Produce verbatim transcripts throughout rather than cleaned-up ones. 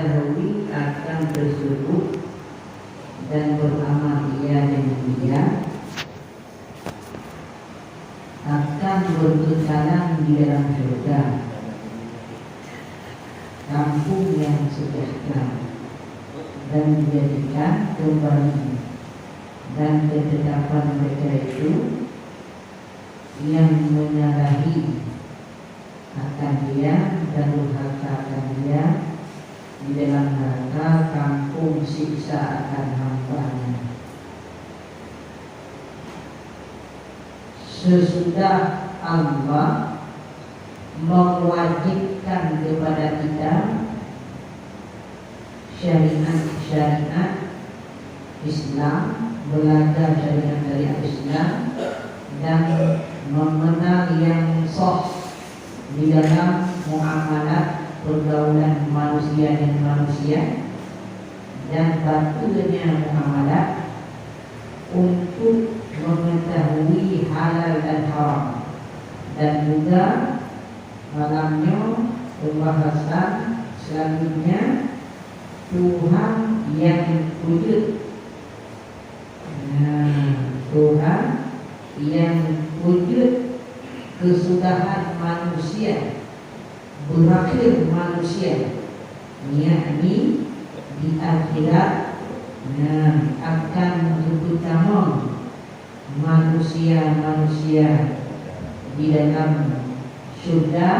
Mengetahui akan tersebut dan beramal ia dengan dia, akan berkekalan di dalam syurga, kampung yang sejahtera, dan dijadikan kembali dan ketetapan mereka itu yang menyalahi akan dia dan durhaka akan dia di dalam neraka, kampung siksa akan hamba-Nya. Sesudah Allah mewajibkan kepada kita syariat-syariat Islam, belajar syariat-syariat Islam, dan mengenal yang sah di dalam muamalat pergaulan manusia dengan manusia, dan batilnya muamalat untuk mengetahui halal dan haram, dan juga malam nyoe pembahasan selanjutnya, Tuhan yang peujeuet. Nah, Tuhan yang peujeuet kesudahan manusia, berakhir manusia, yakni di akhirat, nah, akan geupeutamong manusia-manusia di dalam syurga.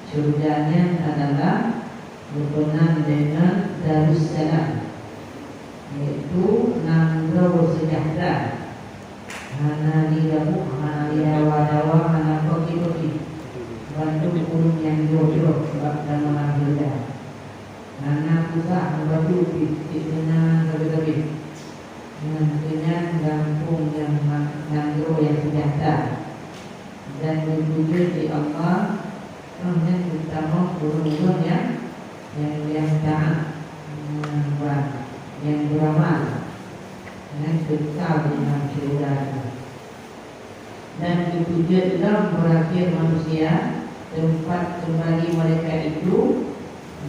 Syurga nyan adalah geupeugah deungon Darussalam, yaitu nanggroe seujahteura. Hana lé gabuek, hana lé dawa-dawa, hana peuki-peuki. Bandum ureuëng nyang jroh-jroh bak tanoh syurga. Hana susah meubaju pih, cit meunan sabe-sabe. Ngon keu nyan gampông nyang ma-, nanggroe nyang seujahteura, dan geupeujeuet lé Allah, roh nyan geutamong ureuëng-ureuëng nyang, nyang, nyang taát, nyang ba-, nyang beuramal, nyan kekal di dalam syeuruga nyan. Dan geupeujeuet lom berakhir manusia, teumpat keumbali malaikat itu,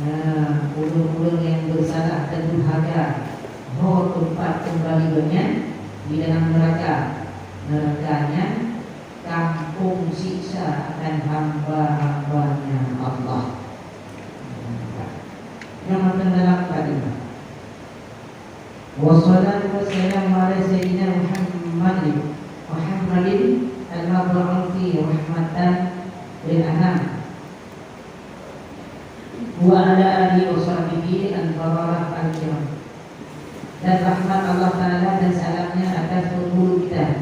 nah, ureuëng-ureuëng nyang beusalah dan durhaka, ho teumpat keumbali gobnyan di dalam neuraka. Neuraka nyan kampông siksa akan hamba-hamba-Nya Allah. Nyoe mantong dalam mukadimah. Wassalatu wassalamu ala sayyidina Muhammadin, Muhammadin al-mab'uthi rahmatan lil anam, wa ala alihi wa sahbihi al-bararah al-kiram. Dan rahmat Allah Ta'ala dan salamnya atas penghulu kita,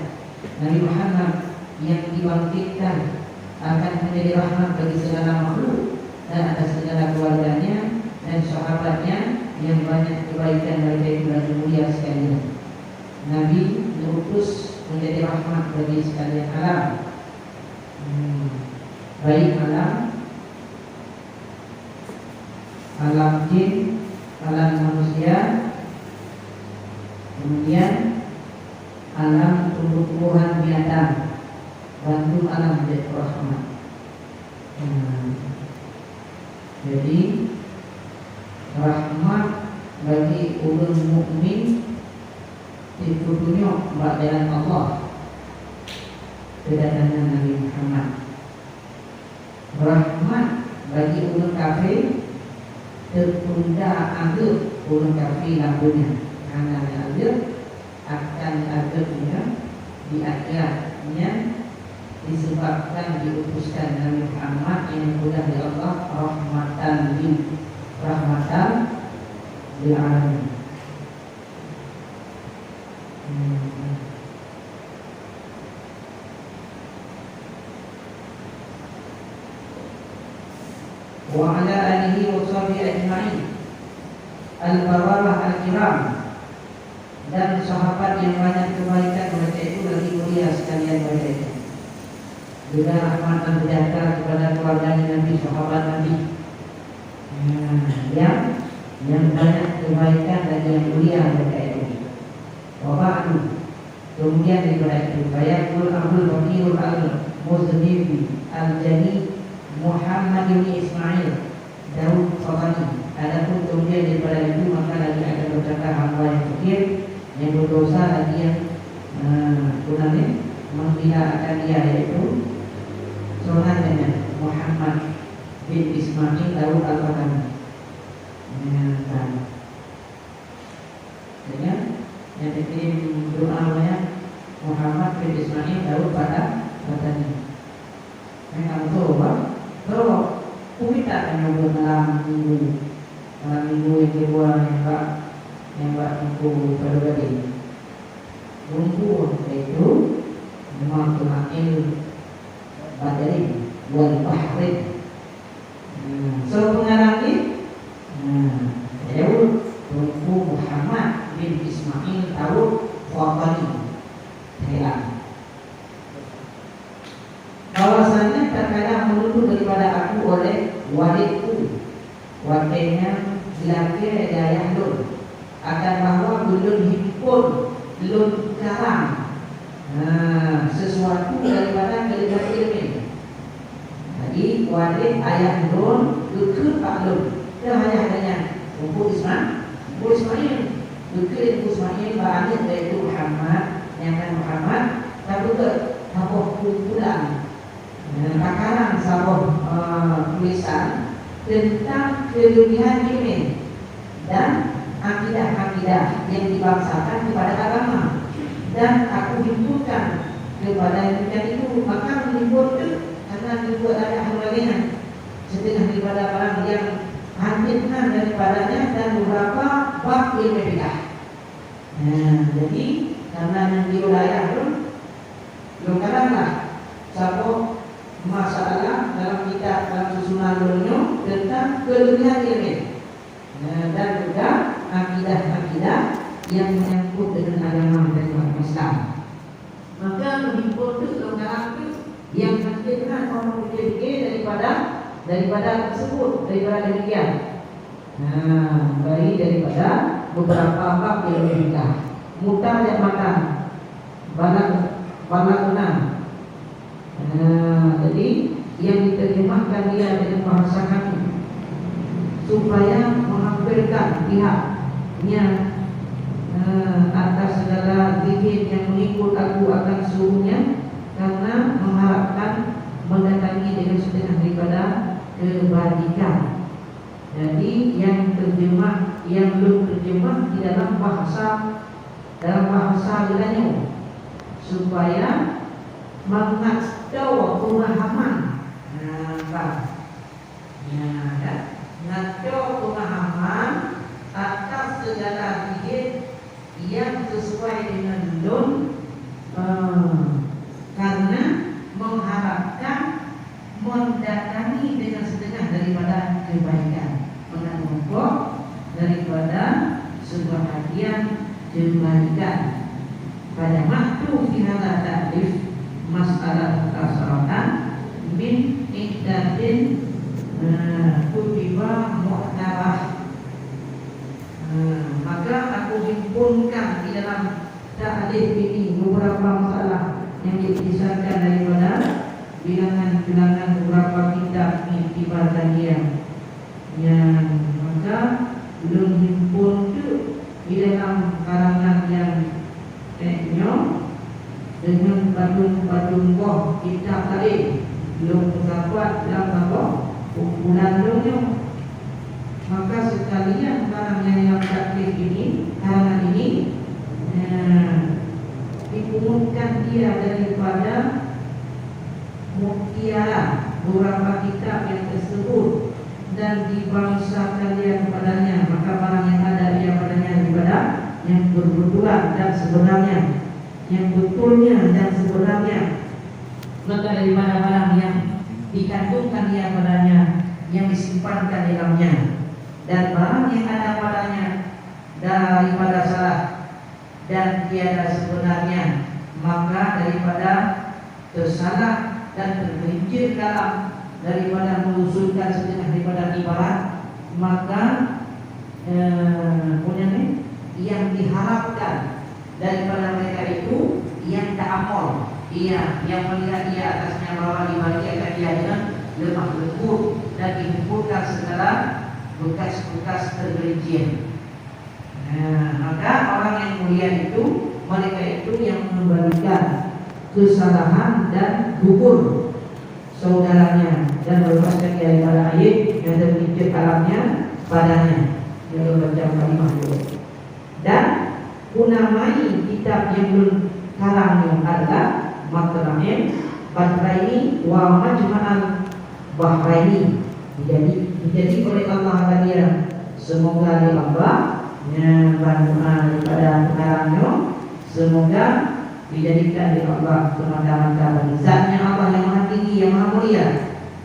Nabi Muhammad, yang dibangkitkan akan menjadi rahmat bagi segala makhluk dan atas segala keluarganya dan sahabatnya yang banyak kebaikan mereka itu dan mulia sekalian. Nabi diutus menjadi rahmat bagi sekalian alam. Hmm. Baik alam, alam jin, alam manusia, kemudian alam tumbuh-tumbuhan, binatang, bandum alam jeuet rahmat. Nah, jadi, rahmat bagi ureuëng mukmin teupeupeunyok bak jalan Allah keudatangan Nabi Muhammad. Rahmat bagi ureuëng kafé, teupunda azeueb ureuëng kafé lam donya, hana azeueb akan azeueb nyan di akhirat, nyan disebabkan diutuskan Nabi Muhammad nyang geupeugah lé Allah rahmatan lil, rahmatan lil alamin. Hmm. Wa ala alihi wa sahbihi ajma'in. Al-bararah al-kiram. Dan sahabat yang banyak kebaikan mereka itu lagi mulia sekalian mereka itu. Juga rahmat dan sejahtera kepada keluarganya Nabi, sahabat Nabi. Nah, yang, yang banyak kebaikan dan yang mulia mereka itu. Wa ba'du. Kemudian daripada itu, fayaqul Abdul Fakirul Al-Muznidi Al-Jani Muhammad bin Ismail Daud Fatani. Adapun Dosa lagi yang, eh, guna ni, menghina akan dia, yaitu seorang dengan Muhammad bin Ismail Daud Al-Fatani. Nah, kan. Dengan yang dikirim doa banyak Muhammad bin Ismail Daud pada Fatani. Hai Abdullah, tolong, kuminta kami buat malam minggu. Malam minggu yang kedua yang bak, yang bak minggu pada gading. Lumpur, yaitu Muhammad Ismail Badrin wal Bahrin. Hmm, so pengarang ni, hmm, yaitu Teungku Muhammad bin Ismail Daud Fatani. Thailand. Bahwasanya terkadang menuduh daripada aku oleh walidku, watée nyan dilakée di ayah lôn, akan bahwa ulôn himpon, lôn karang, ha, sesuatu daripada keuleubah ileumé. Jadi, walid ayah lôn geukheun bak lôn, keu ayah geuh nyan, Teungku Isma-, Teungku Ismail. Geukheun Teungku Ismail bak aneuk, yaitu Muhammad, nyang nan Muhammad, tapeugét saboh kumpulan, eh, takarang saboh, eh, tulisan teuntang keuleubihan ileumé dan akidah-akidah yang dibangsakan kepada agama, dan aku himpunkan kepada yang demikian itu, maka meuhimpon teuk hana dibuat lagak lagée nyan. Siteungoh daripada barang nyang hanjeuet nan daripadanya dan beberapa bab ileumé bid'ah. Nah, jadi, karena nyang di wilayah tu, lôn karang lah saboh masalah dalam kitab, dalam susunan lôn nyoe teuntang keuleubihan ileumé. Nah, dan juga akidah-akidah yang menyangkut dengan agama dan umat Islam. Maka meuhimpon teuk lôn karang teuk nyang hanjeuet nan ureuëng pike-pike daripada, daripada tersebut, daripada demikian. Nah, bari daripada beberapa bab yang berbeda. Mutarjamatan, balak, balakna. Nah, jadi yang diterjemahkan dia dengan bahasa kami supaya menghampirkan pihaknya, eh, atas segala zikir yang mengikut aku akan seluruhnya, karena mengharapkan mendatangi dengan setengah daripada kebajikan. Jadi, yang terjemah, yang lôn terjemah di dalam bahasa, dalam bahasa Melayu, supaya mangat tho pemahaman. Nah, bang. Nah, kan? Ngaco pemahaman atas segala zikir yang sesuai dengan lôn, eh, karena mengharapkan mendatangi dengan setengah daripada kebaikan. Mengambil daripada sebahagian kebaikan. Fajama'tu fi hadza ta'lif mas'alah mukhtasaratan min iddatin, eh, kutiba mu'tarah. Eh, maka aku himpunkan di dalam ta'lif ini beberapa masalah yang dituliskan daripada bilangan-bilangan beberapa kitab iktibar dan diam. Nyan maka lôn himpon teuk di dalam karangan nyang ék nyoe deungon padum-padum boh kitab laén lôn meusapat lam saboh kumpulan lôn nyoe. Maka seukalian barang nyang lam taklif ini, karangan ini, eh, dipungutan dia daripada mutiara beberapa kitab yang tersebut dan dibangsakan dia kepadanya, maka barang yang ada dia padanya daripada yang kebetulan dan sebenarnya, yang betulnya dan sebenarnya, maka daripada barang yang dikandungkan dia padanya, yang disimpankan di dalamnya, dan barang yang ada padanya daripada salah dan tiada sebenarnya, maka daripada tersalah dan tergelincir dalam daripada meuusulkan setengah daripada ibarat, maka, eh, punya ni, yang diharapkan daripada mereka itu yang ta'ammul, ia yang melihat ia atasnya bahwa dibagiakan ia dengan lemah lembut dan dihempurkan segala bekas-bekas tergelincir. Nah, maka orang yang mulia itu, mereka itu yang mengembalikan kesalahan dan gugur saudaranya dan melepaskan daripada aib yang tertincit alamnya padanya. Nyoe macam kalimah nyoe. Dan kunamai kitab nyang lôn karang nyoe adalah Matla'il Badraini wa Majma'al Bahraini. Dijadi, dijadi oleh Allah Taala. Semoga di Allah nyang banua daripada pengarang nyoe, semoga dijadikan di Allah semata-mata bagi zatnya Allah yang maha tinggi, yang maha mulia,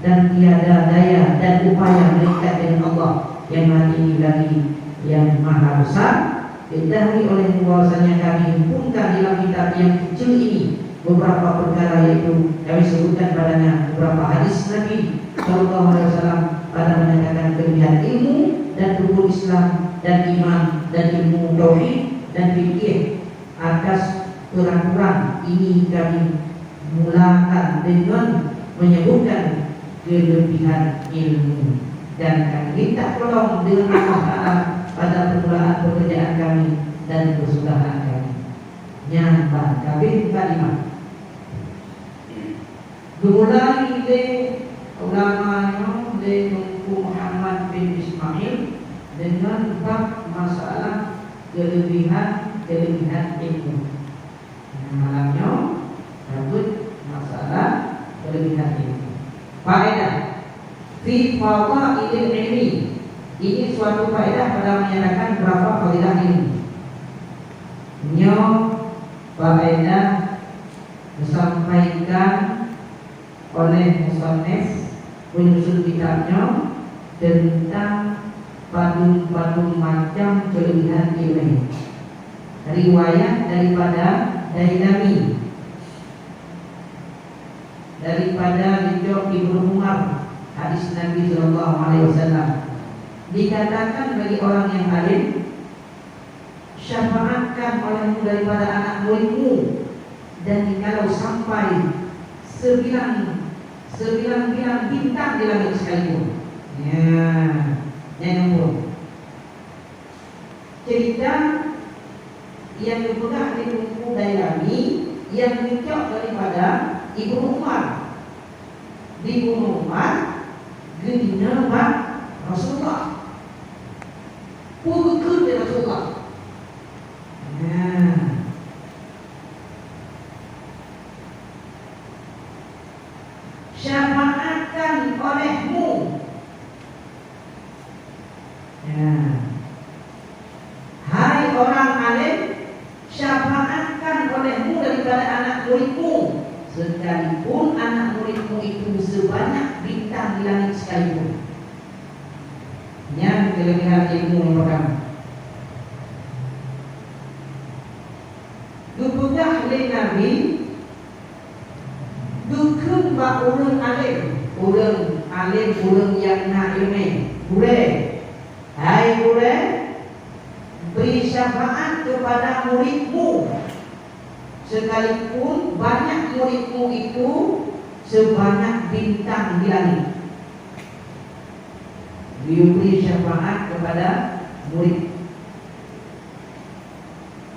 dan tiada daya dan upaya melainkan dengan Allah yang maha tinggi lagi, yang maha besar. Diketahui oleh bahwasanya kami himpunkan dalam kitab yang kecil ini beberapa perkara, yaitu kami sebutkan padanya beberapa hadis Nabi sallallahu alaihi wasallam pada menyatakan kelebihan ilmu dan rukun Islam dan iman dan ilmu tauhid dan fikih. Atas peraturan ini kami mulakan dengan menyebutkan kelebihan ilmu dan kami minta tolong dengan Allah Taala pada permulaan pekerjaan kami dan kesudahan kami. Nyan ban kabeh kalimah. Geumulai lé ulama nyoe lé Teungku Muhammad bin Ismail deungon bab masalah keulebihan-keulebihan ilmu. Malam nyoe, ka buet masalah keulebihan ilmu. Faedah. Fi fadhailil ilmi. Ini suatu faedah pada menyatakan berapa fadilah ilmu. Nyoe faedah disampaikan oleh musannif penyusun kitab nyoe teuntang padum-padum macam keuleubiehan ileumèe. Riwayat daripada Dailami, daripada rijok Ibnu Umar, hadis Nabi sallallahu alaihi wasallam. Dikatakan bagi orang yang alim, "Syafaatkan olehmu daripada anak muridmu, dan jikalau sampai sebilang, sebilang-bilang bintang di langit sekalipun." Ya, nyan pun. Cerita yang dipeugah di buku Dailami yang dicok daripada Ibnu Umar. Di Ibnu Umar geudina bak Rasulullah. Peue geukheun lé Rasulullah? Nah. Syafaatkan olehmu. Ya. Hai orang alim, syafaatkan olehmu daripada anak muridmu, sekalipun anak muridmu itu sebanyak bintang di langit sekalipun. Nyan keuleubiehan ilmu nyang peurtama. Geupeugah lé Nabi, geukheun bak ureuëng além, ureuëng além, ureuëng nyang na iéleumé, "Gurée, hai gurée, bri syafaat keupada muridmu, sekalipun banyak muridmu itu sebanyak bintang di langét." Geuyue bri syafaat keupada murid.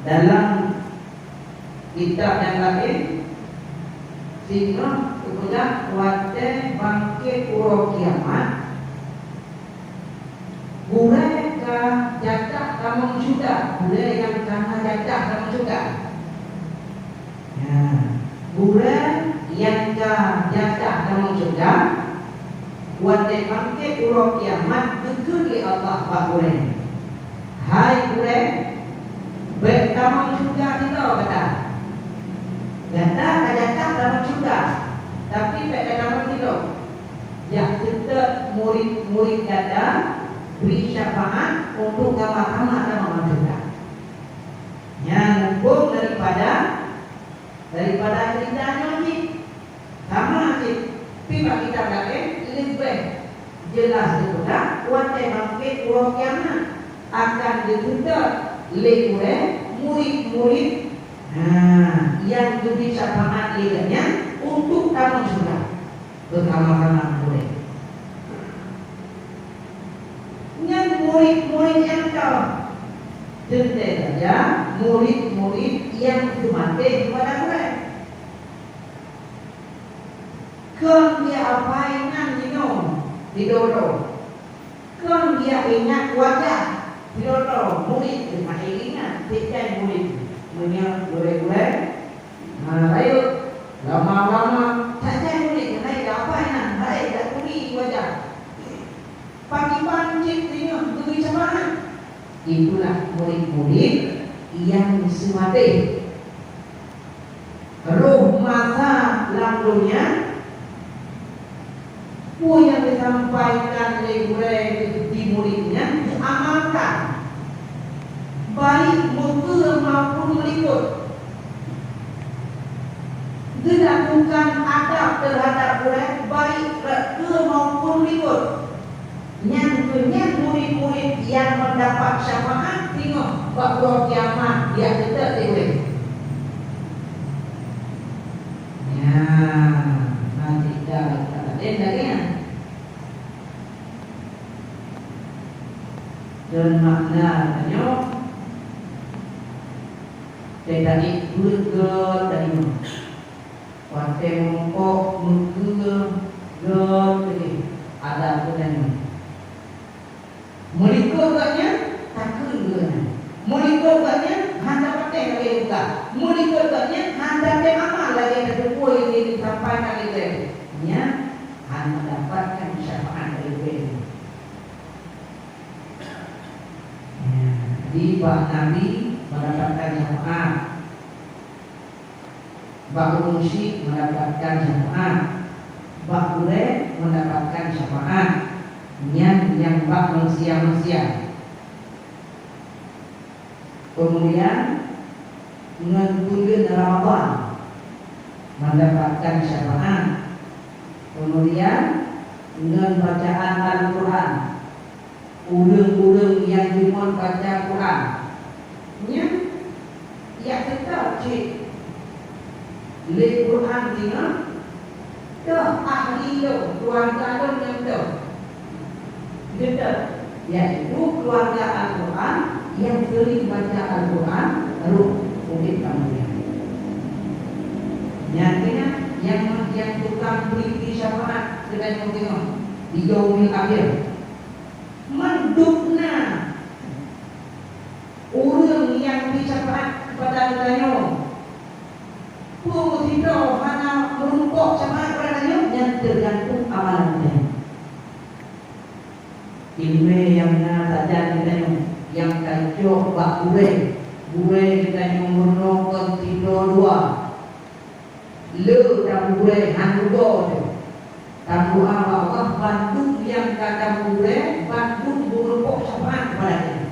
Dalam kitab nyang laén, singoh geupeugah watée bangkét uroe kiamat, gurée ka jatah tamong syeuruga, gurée nyang ka na jatah tamong syeuruga. Ya, gurée nyang ka jatah tamong syeuruga, watée bangkét uroe kiamat geukheun lé Allah bak gurée, "Hai gurée, bék tamong syeuruga sidroe gata. Gata ka jatah tamong syeuruga, tapi bék tamong sidroe. Jak seutôt murit-murit gata bri syafaat untuk sama-sama tamong syeuruga." Nyan muphom daripada, daripada cerita nyoe cit. Sama cit, pi bak kitab laén leubeh jeulaih geupeugah watée bangkét uroe kiamat akan geuseutôt lé gurée murit-murit, ha, nyang geubri syafaat lé gobnyan untuk tamong syeuruga beusama-sama gurée. Nyan murit-murit nyang ka Teuntée saja murit-murit nyang seumatéh keupada gurée. Kon geujak hafai nan jinoe sidroe-droe. Kon geujak ingat wajah sidroe-droe. Murit teuma ingat, sejak murit. Meunyoe gurée-gurée, ha, rayeuk, lama-lama, sejak murit, hai, hafai nan, hai, dak turi wajah. Pakriban cit singoh geubri syafaat? Itulah murit-murit nyang seumatéh. Roh masa lam donya, peue nyang geusampaikan lé gurée di murit nyan geuamalkan, baik meukeue maupun meulikot. Geulakukan adab teuhadap gurée, baik keue maupun likot. Nyan keuh nyan murit-murit nyang meudapat syafaat singoh bak uroe kiamat, jak seutôt di gurée. Nyan, na cit ka, ka tatem lagée nyan. Deungon makna tanyoe, teuka ék beuet gét tanyoe. Watée meurumpok meukeue gét teuh, adak geutanyoe. Meulikot gobnyan, takheun geutanyoe. Meulikot gobnyan, hana patéh lagée buka. Meulikot gobnyan, hana tem amal lagée teupeue nyang disampaikan lé gurée. Nyan hana dapatkan syafaat dari gurée. Nyan, di bak Nabi mendapatkan syafaat. Bak ureuëng syik mendapatkan syafaat, bak gurée mendapatkan syafaat, nyan nyang bak manusia-manusia. Kemudian ngon buleuen Ramadhan mendapatkan syafaat. Kemudian ngon bacaan Al-Quran. Ureuëng-ureuëng nyang jeuet baca Quran, nyan jak seutôt cit lé Quran singoh, toh ahli lôn, keuluwarga lôn nyang toh. Seutôt, yaitu keuluwarga Al-Quran nyang seuring baca Al-Quran, roh udeb lam donya. Nyan keuh nyan nyang, nyang tukang bri-bri syafaat keu tanyoe singoh di yaumil akhir. Mandum na ureuëng nyang bri syafaat keupada geutanyoe. Peue meusidroe hana meurumpok syafaat keupada geutanyoe, nyan teugantung amalan geutanyoe. Ileumèe nyang na sajan geutanyoe, nyang tacok bak gurèe, gurèe geutanyoe meurunoe kon sidroe dua. Le tameugurai han rugoe teuh. Tameudoa bak Allah, bandum nyang ka tameugurai, bandum meurumpok syafaat keupada geutanyoe.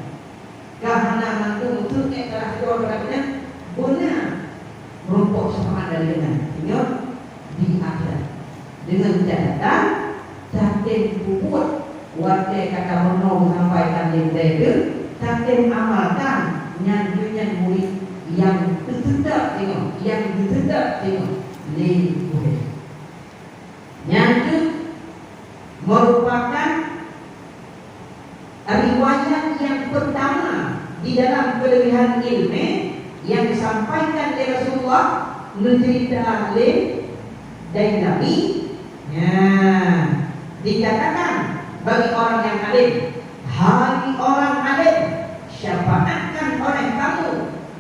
Ka hana mandum teuk ék salah sidroe keupada geutanyoe, beuna meurumpok syafaat dari geutanyoe. Ingat, di akhirat. Deungon catatan, saken peubuet watèe ka tameurunoe meusampaikan lé gurèe teuh, saken amalkan nyan keuh nyan murit nyang teuseutôt singoh, nyang teuseutôt singoh lé gurèe. Nyan keuh meurupakan riwayat nyang peurtama di dalam keuleubihan ileumèe nyang disampaikan lé Rasulullah, neuceurita lé Dailami. Nah, dikatakan bagi orang yang alim, "Hai orang alim, syafaatkan oleh kamu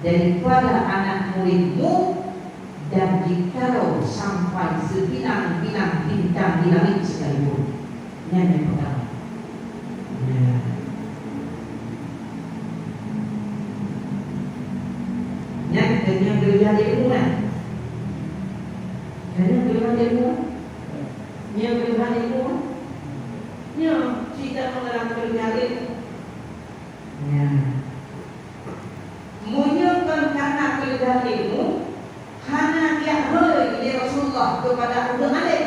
daripada anak muridmu." Dan jikalau sampai sebilang-bilang bintang di langit sekalipun. Nyan nyang peurtama. Nyan. Nyan keuh nyang keuleubihan ilmu, kan? Nyan nyang keuleubihan ilmu, kan? Nyang keuleubihan ilmu, kan? Nyan, cit dalam keuleubihan ilmu. Nyan. Meunyoe kon karna keuleubihan ilmu, hana geujak hôi lé Rasulullah keupada ureueng alim.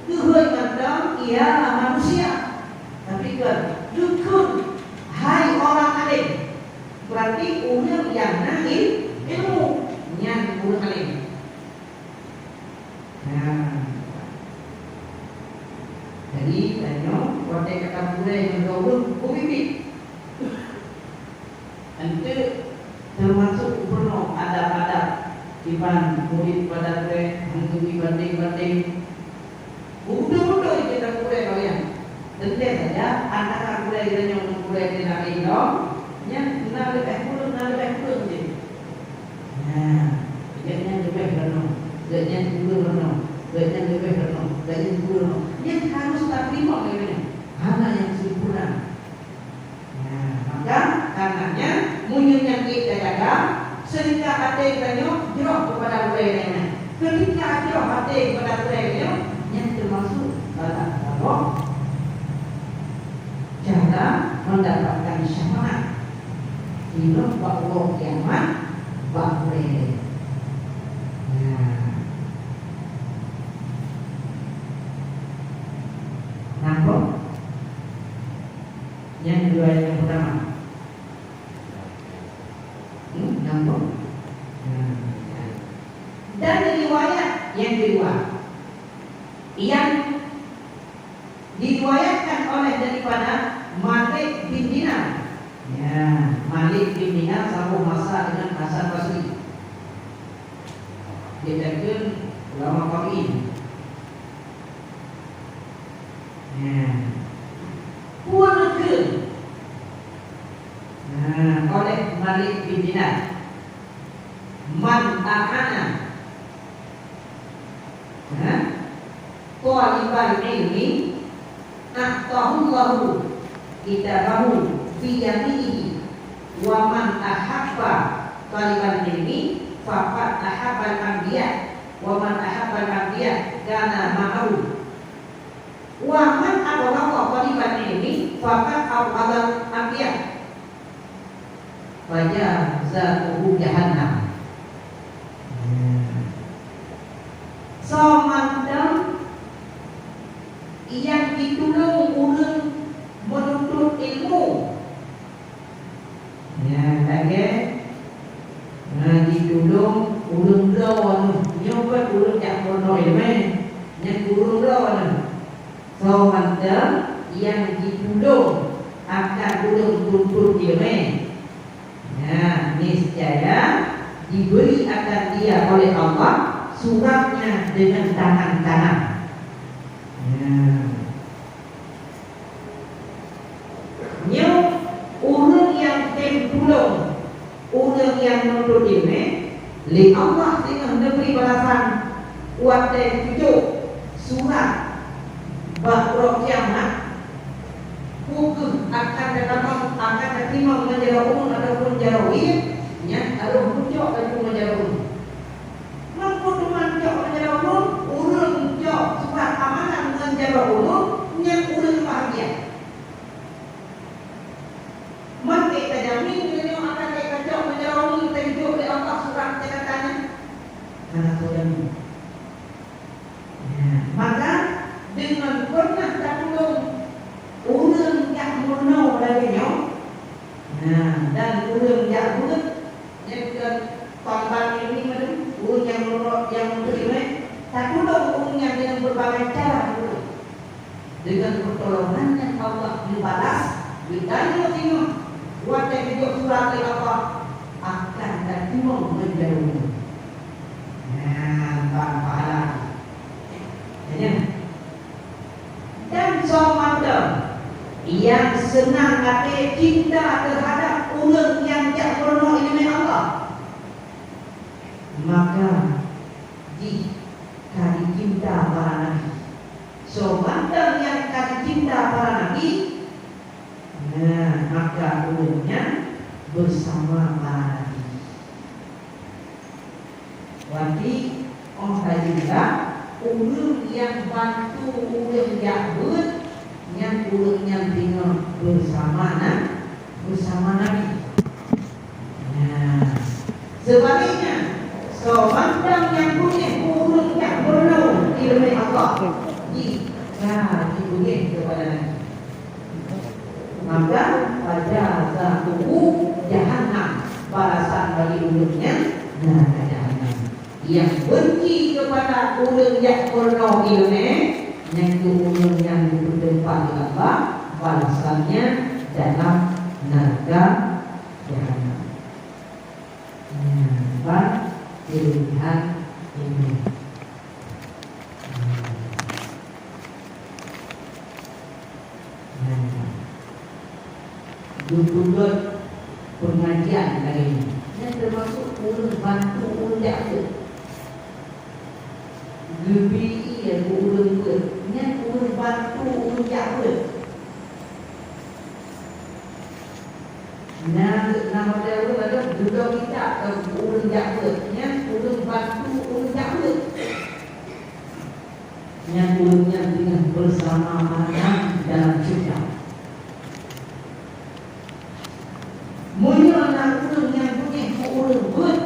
Geuhôi mantong, "Ya manusia." Tapi kon, geukheun, "Hai orang alim." Berarti ureueng nyang na il-, ilmu, nyan ureueng alim. Nah. Jadi, tanyoe watèe ka tameugurai ngon ureueng, beubiet-biet. Enteuk teumasuk peunoh adab-adab kiban murit pada gurée, hana geubri bandeng-bandeng. Beutôi-beutôi jeuet gurée awaknyan. Teuntée saja antara gurée geutanyoe ngon gurée teuh laén lom, nyan na leubeh kureueng, na leubeh kureueng jih. Nah, gobnyan leubeh lom, gobnyan kureueng lom, gobnyan leubeh lom, gobnyan kureueng lom. Nyan harôh tateurimong lé geutanyoe. Hana nyang sempurna. Nah, maka karenanya, meunyoe nyan ék tajaga, seutika até tanyoe jroh keupada gurée nyan. Keutika jroh até keupada gurée nyan, nyan teumasuk salah saboh cara mendapatkan syafaat di bak uroe kiamat bak gurée. Nah. Nampak? Nyang keudua, nyang peutama. Hmm, nyang tu. Hmm. Dan riwayat nyang keudua, nyang diriwayatkan oleh daripada Malik bin Dinar. Ya, Malik bin Dinar saboh masa dengan Hasan Basri. Dia kata ulama tabi'in. Nah, peue neukheun? Nah, oleh Malik bin Dinar, "Man a'ana, ha, thalibal ilmi, a'tahullahu kitabahu bi yaminihi, wa man ahabba thalibal ilmi, faqad ahabbal anbiya, wa man ahabbal anbiya kana ma'ahu." Wa man abghadha thalibal ilmi faqad abghadal anbiya, fa jazauhu jahannam. Soe mantong nyang jitulông ureuëng meununtut ilmu, nyan lagée na jitulông ureuëng droe neuh. Nyoe kon ureuëng jak peurunoe iéleumé, nyan ureuëng droe neuh. Soe mantong nyang jitulông akan ureuëng tuntut iéleumé, nyan niscaya diberi akan dia oleh Allah suratnya dengan tangan kanan. Nyan. Nyoe ureuëng nyang tem tulông ureuëng nyang nuntut iéleumé, lé Allah singoh neubri balasan watée geujok surat bak uroe kiamat, peu kheueh akan tatamong, akan tateurimong ngon jaroe ulôn ataupun jaroe wie, nyan harôh meucok laju ngon jaroe ulôn. Meunyoe teuma cok ngon jaroe ulôn, ureuëng cok surat amalan ngon jaroe ulôn, nyan ureuëng bahagia. Man ék tajamin geutanyoe akan ék tacok ngon jaroe ulôn, teugeujok lé Allah surat catatan nyan? Hana teujamin. Nah, maka deungon kon na tatulông ureuëng jak meurunoe lagée nyoe, nah, dan ureuëng jak beuet, nyan keu thalibal ilmi mandum, ureuëng nyang meurok, nyang meuteurimong, tatulông ureuëng nyan deungon beurbagai cara tatulông. Deungon peutulongan nyan Allah geubalas geutanyoe singoh watée geujok surat lé Allah akan tateurimong ngon jaroe ulôn. Nah, ban pahala. Nyan. Dan soe mantong nyang seunang até cinta teuhadap ureuëng nyang jak meurunoe iéleumé Allah, maka jih ka jicinta para nabi. Soe mantong nyang ka jicinta para nabi, nah, maka ureuëng nyan beusama para nabi. Berarti, óh laju dah, ureuëng nyang bantu ureuëng jak beuet, nyan ureuëng nyan deungon beusama na-, beusama Nabi. Nah, seubaliknya, soe mantong nyang beungéh keu ureuëng jak meurunoe iéleumé Allah, jih ka jibeungéh keupada Nabi. Maka, fa jazauhu jahannam, balasan bagi ureuëng nyan neuraka jahannam. Nyang benci keupada ureuëng jak meurunoe iéleumé, nyan keuh ureuëng nyang geupeuteumpat lé Allah balasannya dalam neuraka jahannam. Ban keulebihan iman. Nah, geupeugöt peungajian lagèe nyoe. Nyan teumasuk ureueng bantu ureueng jak beuet. Geubri ie keu ureueng beuet. Nyan ureueng bantu ureueng jak beuet. Na, na watèe ureueng ladôm geudong kitab keu ureueng jak beuet, nyan ureueng bantu ureueng jak beuet. Nyan ureueng nyan teungoh beusama makan dalam syeuruga. Meunyoe na ureueng nyang beungéh keu ureueng beuet,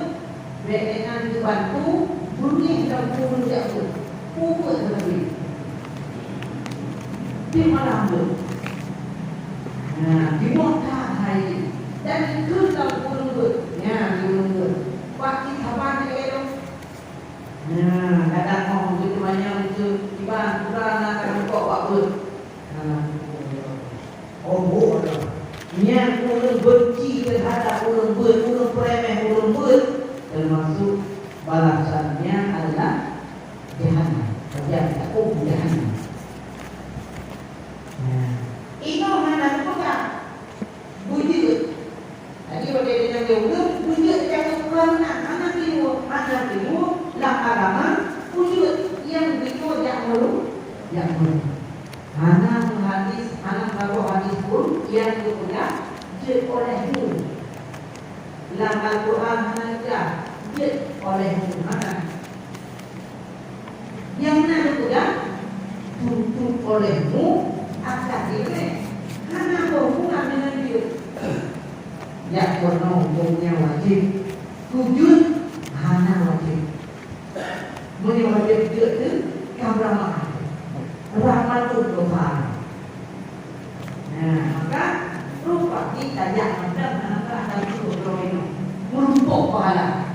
bèk inan geubantu, beungéh lom keu ureueng jak beuet. Peue beuet teunabi? Di malam tu. Nah, di Mekah hai. Dan ikheun lam ureueng beuet. Nyan di ureueng beuet. Bak di saban lagèe nyoe. Nah, kadang oh, beuteumayang beuteu iban, kurang na ka rukok bak beuet. Nah, oh, oh, nyan ureueng benci teuhadap ureueng beuet, ureueng peuremeh ureueng beuet, teumasuk balasannya adalah Jahannam, bagian takue jahannam. Nah, inoe hana geupeugah beujeuet. Jadi, watèe deungon lé ureueng beujeuet, jangan peugah meunan, hana timu, hana timu lam agama beujeuet nyang beujeuet jak meureumpok, jak meureumpok. Hana meuhadis, hana meusaboh hadis pun nyang geupeugah jeuet oleh mu. Lam Al-Quran hana geupeugah jeuet oleh mu, hana. Nyang na geupeugah, tuntut olehmu akan diremeh. Hana boh hubungan deungon jeuet. Jak meurunoe huköm nyang wajéb. Keu jeuet hana wajéb. Meunyoe wajéb jeuet teuh, ka beurahmat. Rahmat tu Tuhan. Nah, maka rupa jih tajak mantong, maka akan turun domino. Meurumpok pahala.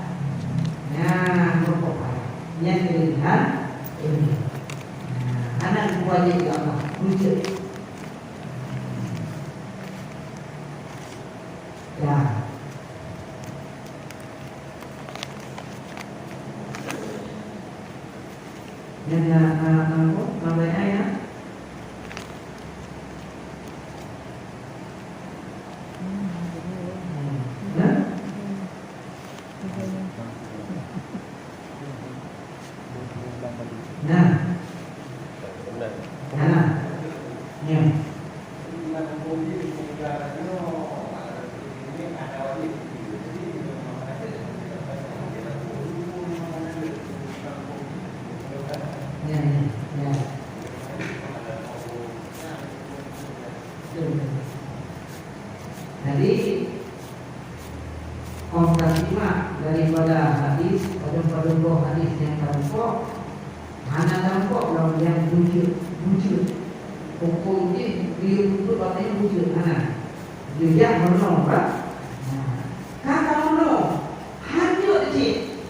Nah, meurumpok pahala. Nyan keulebihan ilmu. Nah, anak buah jih ya Allah. Lucu. Ya. Nyan na, na, na, apa? Na banyak ya? Nah? Nah. Nah. Ya. Ya, ya, ya. Betul, betul. Jadi, óh tasimak daripada hadis, padum-padum boh hadis nyang tareumpok, hana tareumpok lom nyang bujeuet, bujeuet. Huköm jih, geuyue peubuet watèe nyan bujeuet, hana. Geuyue jak meurunoe, bah. Nah, ka tameurunoe, hanjeuet cit.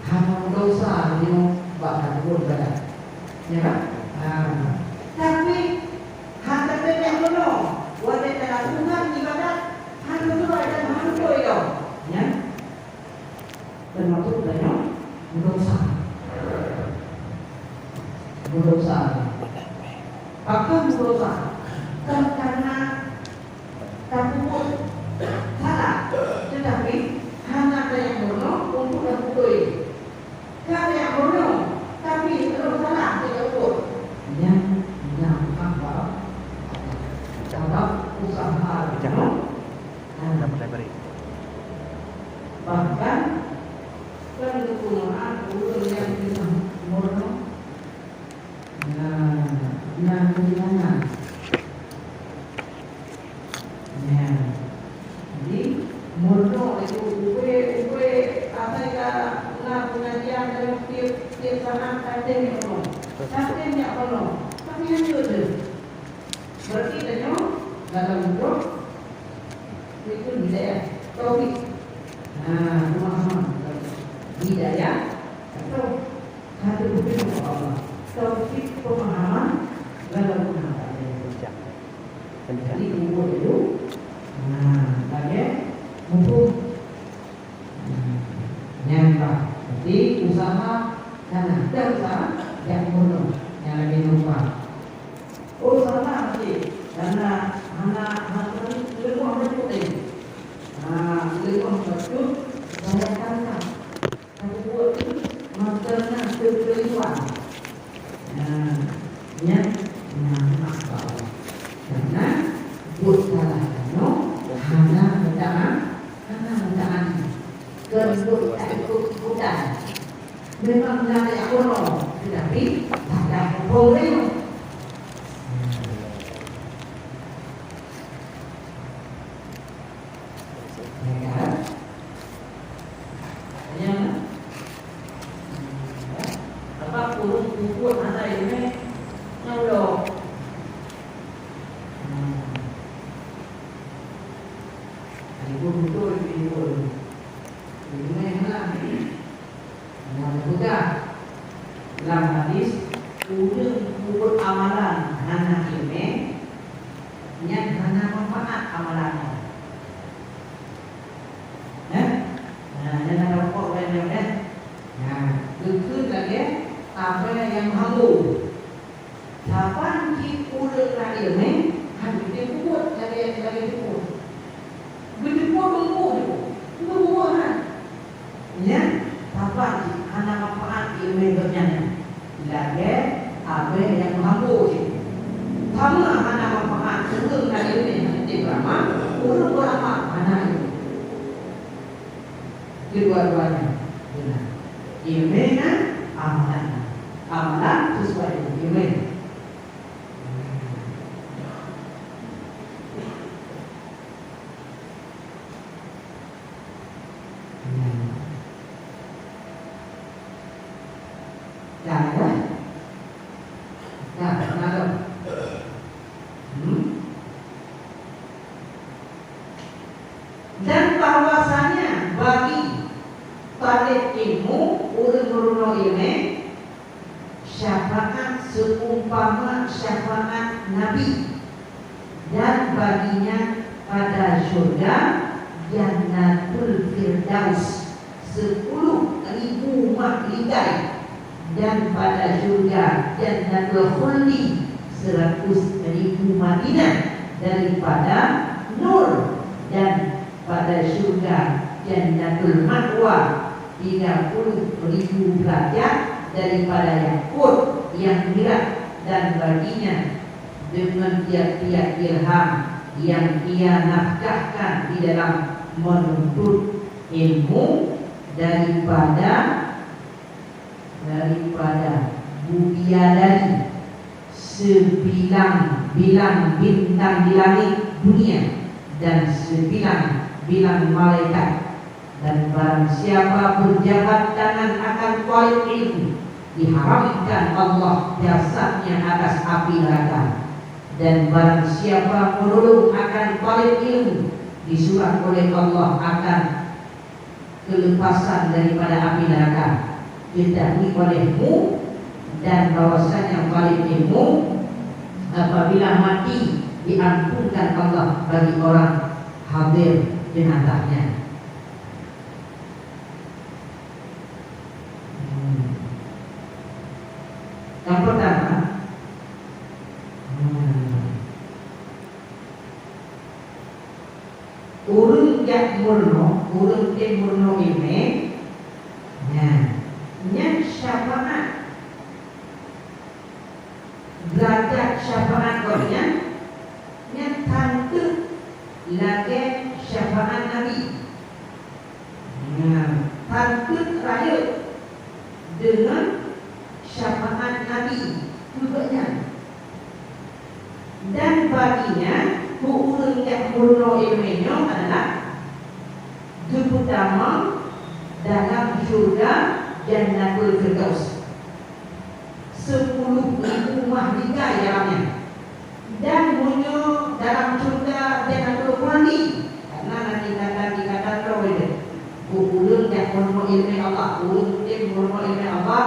Hana meudosa meunyoe bak tapeubuet ibadat. Ya kan? Ha. Tapi, hana teupeue jak meurunoe, watèe talakukan ibadat, hana sesuai dan hana beutôi lom. Nyan teumasuk tanyoe meudosa. Meudosa. Pakon meudosa? Kon karena tapeubuet salah, teutapi hana tajak meurunoe untuk tapeutôi. Ka tajak meurunoe, tapi rôh salah tajak peubuet. Nyan na hak bak Allah. Sabab usaha jinoe, bahkan kan geupeumaáf ureueng nyang teungoh meurunoe. Nah, nah, keuhilangan. Nah, jadi, meurunoe itu ubé-ubé asai ka na pengajian dalam tiep-tiep saat, saténg nyoe, saténg nyoe, tapi hanjeuet deuh. Berarti tanyoe dalam hidup itu hidayah, taufik. Nah, pemahaman. Hidayah atau Hati beutôi Allah. Taufik pemahaman dalam pemahaman. Jadi, kubur itu, nah, lagèe hukum. Nah, Hana, dah salah, jak meurunoe nyang lagèe nyoe. Oh, salah cit. Hana, hana, hana leumah bacut tadi. Ha, leumah bacut, saya tangkap. Tapi buat tu, masa na keukeliruan. Nah, nyan, nah, masalah. Karena buat salah nyoe, hana meutaan, hana meutaan. Keu buat tak ikut-ikutan. Memang na tajak bunoe, tetapi tadah muphom lé. Ya kan? Tanya mana? Apa ureueng peubuet hana ileumèe nyang lom? Hmm. Ibu betul, ibu. Ileumèe hana. Nyang geupeugah lam hadis, ureueng peubuet amalan hana ileumèe, nyan hana manfaat amalan nyan. Eh? Nah, nyan na rukok laén nyoe, eh? Nah, geukheun lagèe abèe nyang meuhambô. Saban cit ureueng na ileumèe, han geuteupeue buet lagèe, lagèe teupeu. Geuteupeue beungkôh teupeu, geuteupeue buet han. Nyan, saban cit hana manfaat ileumèe gobnyan nyan. Lagèe abèe nyang meuhambô cit. Sama hana manfaat ureueng na ileumèe han geuteupeue beramal, ureueng beramal hana ileumèe. Kedua-duanya benar. Ileumèe ngon amalan. Amalan sesuai dengan ileumèe. Dah, dah. Dah, dah. Hmm? Dan bahwasanya bagi talib ilmu, ureueng meurunoe ileumèe, syafaat seumpama syafaat Nabi, dan baginya pada syurga Jannatul Firdaus. Sepuluh ribu mahligai, dan pada syurga Jannatul Khuldi seratus ribu Madinah daripada nur, dan pada syurga Jannatul Ma'wa tiga puluh ribu derajat daripada yakut yang mirah, dan baginya dengan tiap-tiap dirham yang ia nafkahkan di dalam menuntut ilmu daripada, daripada bidadari sebilang-bilang bintang di langit dunia dan sebilang-bilang malaikat. Dan barang siapa berjabat tangan akan talib ilmu, diharamkan Allah jasadnya atas api neraka. Dan barang siapa menolong akan talib ilmu, disurat oleh Allah akan kelepasan daripada api neraka. Ketahui olehmu dan bahwasanya talib ilmu apabila mati diampunkan Allah bagi orang hadir jenazahnya. Hmm. Yang pertama, hmm, ureueng jak meurunoe, ureueng tem meurunoe ileumèe, nyan, nyan syafaat. Derajat syafaat gobnyan nyan tan teuk lagèe syafaat Nabi. Nyan, tan teuk rayeuk deungon syafaat Nabi keu gobnyan. Dan baginya, keu ureueng nyang meurunoe ileumèe nyoe adalah geupeutamong dalam syurga Jannatul Firdaus. Sepuluh ribu mahligai dalamnya. Dan meunyoe dalam syurga Jannatul Khuldi, karena na tingkatan-tingkatan droe teuh. Keu ureueng nyang meurunoe ileumèe Allah, ureueng tem meurunoe ileumèe Allah,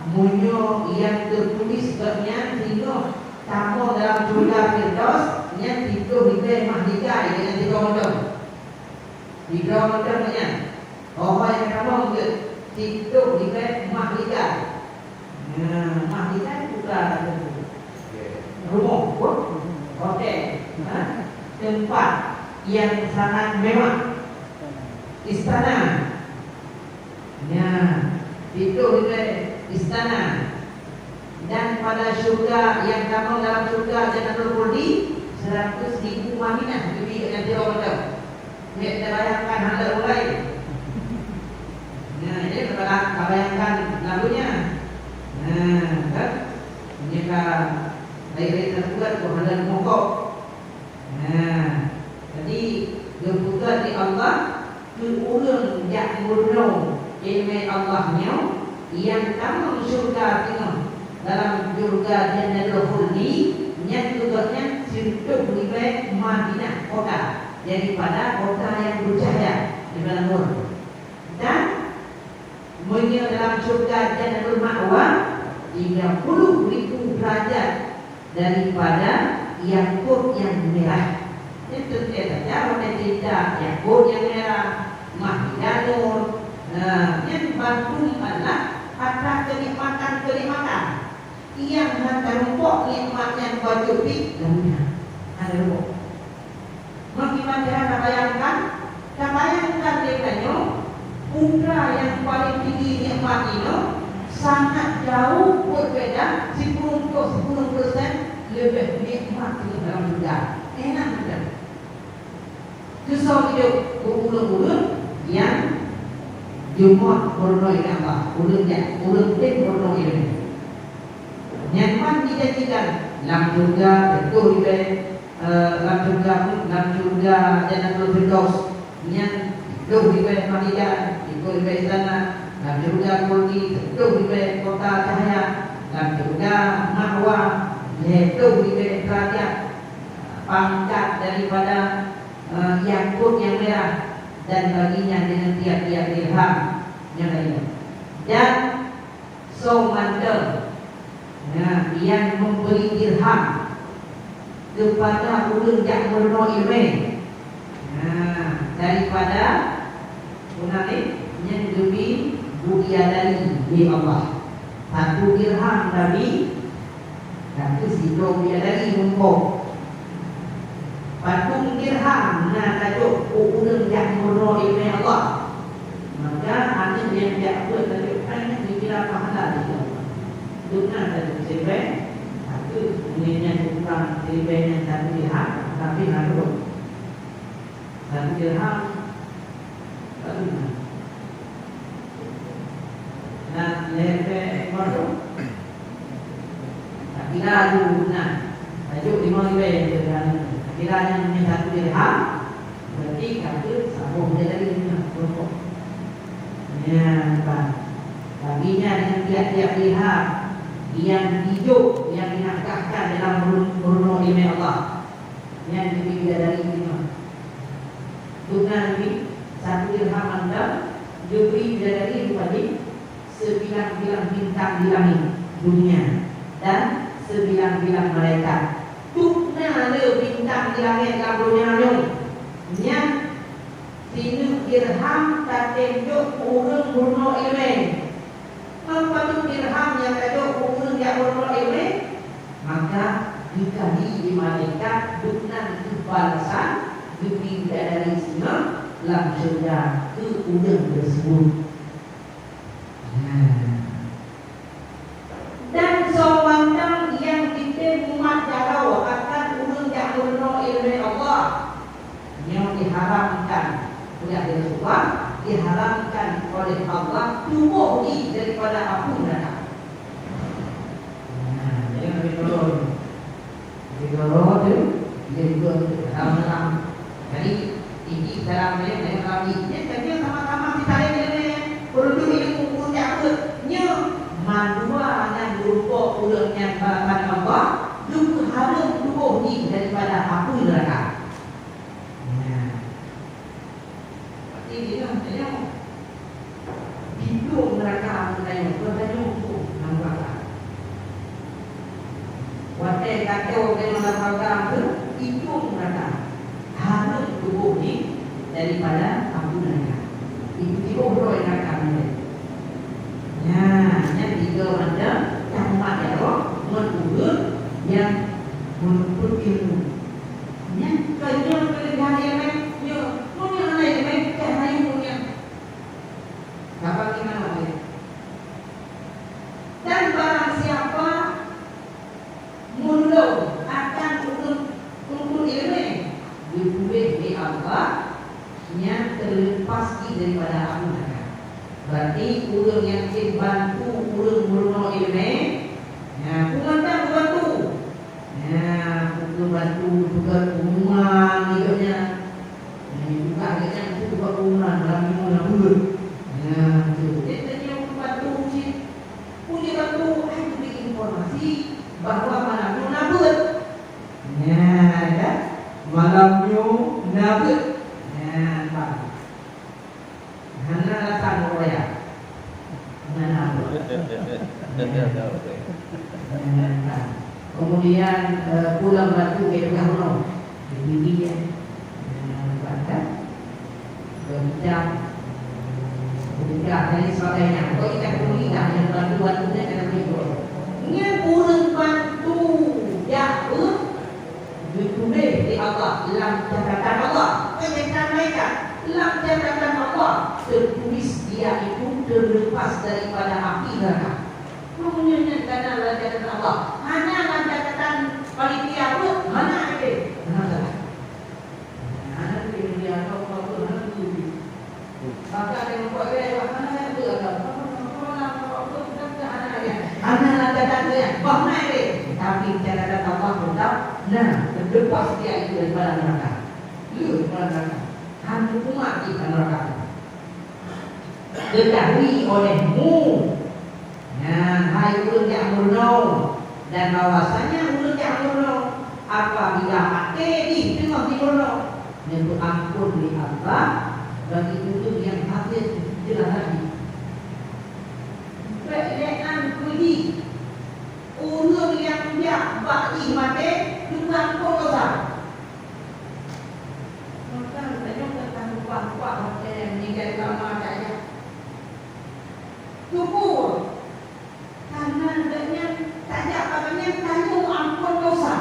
meunyoe nyang teutuléh bak nyan singoh tamong dalam syurga Firdaus, nyan siplôh ribèe mahligai deungon sidroe mantong. Sidroe mantong nyan. Ho-ho nyang ka tamong jeuet siplôh ribèe mahligai. Nah, mah ikan buka tu. Rumoh, hotel, ha? Tempat yang sangat mewah. Istana. Ya, itu dia istana. Dan pada syurga yang kamoe dalam syurga Jannatul Khuldi, seratus ribu Madinah lebih yang tidak betul. Nggak kita bayangkan hal lain. Nah, ini kita bayangkan lagunya. Nah, kan? Ini kan dari-dari terbuat tu hal mokok. Nah, jadi geupeugah di Allah keu ureuëng jak meurunoe iéleumé Allah nyoe nyang tamong syurga teungoh dalam syurga Jannatul Khuldi, nyan keu gobnyan sireutoh ribée Madinah kota daripada kota nyang beucahya di balang ureuëng. Dan meunyoe dalam syurga Jannatul Ma'wa, tiga puluh ribu derajat daripada yakut nyang mirah. Nyan teuntée saja watée cerita yakut nyang mirah, mahkota nur, nah, nyan bandum adalah atra keunikmatan-keunikmatan nyang hana tarumpok nikmat nyan bacut pih lam donya. Hana tarumpok. Meukiban cara tabayangkan, tabayangkan lé tanyoe, putra nyang paleng tinggi nikmat inoe sangat jauh beubeda sipulung ploh sipulung persen leubeh nikmat keu dalam syurga. Enak mantong. Keusoe hidup keu ureuëng-ureuëng nyang jumôt meurunoe iéleumé Allah, ureuëng nyang ureuëng tem meurunoe iéleumé. Nyan man dijanjikan lam syurga teuntée ribée eh, lam syurga, lam syurga Jannatul Firdaus, nyan sireutoh ribée mahkota, sireutoh ribée istana, lam syurga Khuldi, sireutoh ribée kota cahya, lam syurga Ma'wa, lhée ploh ribée derajat pangkat daripada, eh, yakut nyang mirah, dan baginya dengan tiap-tiap dirham nyang lainnya. Dan soe mantong, nah, nyang memberi dirham kepada ureuëng jak meurunoe iéleumé, nah, daripada ureuëng nyan geubri bidadari lé Allah. Satu dirham geubri Tapi sidroe bidadari muphom. Padum dirham na tajok keu ureuëng jak meurunoe iéleumé Allah. Maka aneuk nyang jak beuet tajok hai nyan dikira pahala di Allah. Dum na tajok siribée, tapi nyan nyan ukuran siribée nyan satu dirham, tapi harus Satu dirham, satu dirham. Nah, lhée ribée ekor tu, takira tu, nah, tajok limong ribée dirham. Takira nyang nyan satu dirham, berarti ka keu saboh bidadari nyan, rukok. Nyan, Pak. Tapi nyan nyang tiap-tiap dirham, nyang dijok, nyang dinafkahkan dalam meurunoe iéleumé Allah. Nyan geubri bidadari nyoe. Dum na geubri satu dirham mantong, geubri bidadari rupa jih seubilang-bilang bintang di langét donya dan seubilang-bilang malaikat. Dum na le bintang di langét lam donya nyoe. Nyan Sineuk dirham tatem jok keu ureuëng meurunoe iéleumé. Ngon padum dirham nyang tajok keu ureuëng jak meurunoe iéleumé, maka geukali lé malaikat dum nan keu balasan geubri bidadari singoh lam syeuruga keu ureuëng teuseubut. Nah. Dan soe mantong nyang jitem mumat jaroe akan ureuëng jak meurunoe iéleumé Allah, nyoe diharamkan oleh Rasulullah, diharamkan oleh Allah tuboh jih daripada apui neuraka. Nah, jadi Nabi turun. Di Doro tu, dia juga tu dalam-dalam. Jadi, tinggi dalam dia, dia dalam tinggi. Dia kena sama-sama disaling nilai. Perlu ilmu pun jaga. Nya, mandua nyan berupa urang nyang balasan Allah, geupeuhareuem tuboh jih daripada apui neuraka. Nah. Berarti dia tanya, Pintoe neuraka meutanyoe, meutanyoe peue lam neuraka. Watée gata geutanyoe lam neuraka tu, pintoe neuraka hareuem tuboh jih daripada apui neuraka. Itu tiboh droe neuraka nyan. Nyan, nyan tiga macam pasti daripada api neraka. Berarti ureuëng nyang bantu ureuëng meurunoe iéleumé, nyan peue mantong geubantu. Nyan peue geubantu, peugöt pengumuman di gobnyan. Nyan juga gobnyan peugöt pengumuman dalam lima buleuen. Nyan tu. Jadi tanyoe geubantu cit. Peue geubantu, hai geubri informasi bahwa malam nyoe na beuet. Nyan kan? Malam nyoe na beuet. Nyan, bang. Hana alasan meuraya. Hana apa. Kemudian, eh, pulang batu ke tengah gunung. Di tinggi ya. Eh, bahkan berbicara, berbicara dan sebagainya. Pokoknya kita perlu lidah yang batu-batunya kita beri. Nyan ureuëng bantu jak Geutuléh lé Allah lam catatan Allah. Kan jadi malaikat. Lam catatan Allah teutulis dia itu terlepas daripada api neraka. Meunyoe nyan kana lam catatan Allah, hana lam catatan panitia pun, hana ada. Hana salah. Hana ada dia, hana ada. Maka ada yang buat gaya, hana ada. Hana ada. Hana ada. Bahana ada. Tapi catatan Allah tetap na, terlepas dia itu daripada neraka. Lheueh daripada neraka. Hana umat di neraka. Ketahui olehmu, nah, hai ureuëng nyang meurunoe, dan bahwasanya ureuëng nyang meurunoe apabila maté jih teungoh jimeurunoe, neupeuampôn lé Allah bagi ureuëng nyang habéh jeulaih rayeuk. Bék lé an keu jih, ureuëng nyang jak bak jih maté, neupeuampôn desya. Maka tanyoe ka tapeugah-peugah watée ninggai ulama tajak. Syukur, karena gobnyan tajak bak gobnyan tanyoe ampôn desya.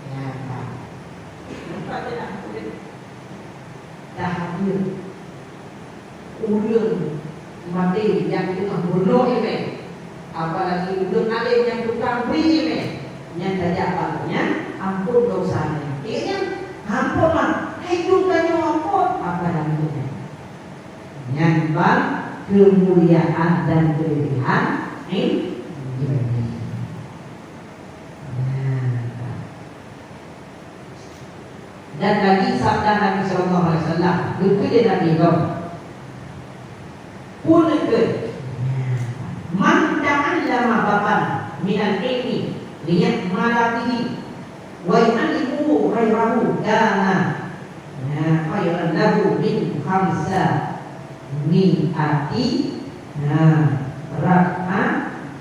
Ya, ka. Nampak tak? Dah hadir. Ureuëng maté nyang teungoh meurunoe iéleumé, apalagi ureuëng além nyang tukang bri iéleumé, nyan tajak bak gobnyan, ampôn desya nyan. Iya nyan, ampôn mah, hai dum tanyoe ampôn, apalagi gobnyan. Nyan ban keumuliaan dan keuleubiehan ilmu. Nah, Dan lagi sabda Nabi sallallahu alaihi wasallam, geukheun lé Nabi lom, "Peue neukheun, man ta'allama baban minal ilmi liya'mala bihi wa yu'allimuhu ghairahu kana khairan lahu min khamsa mi'ati, nah, rak'ah,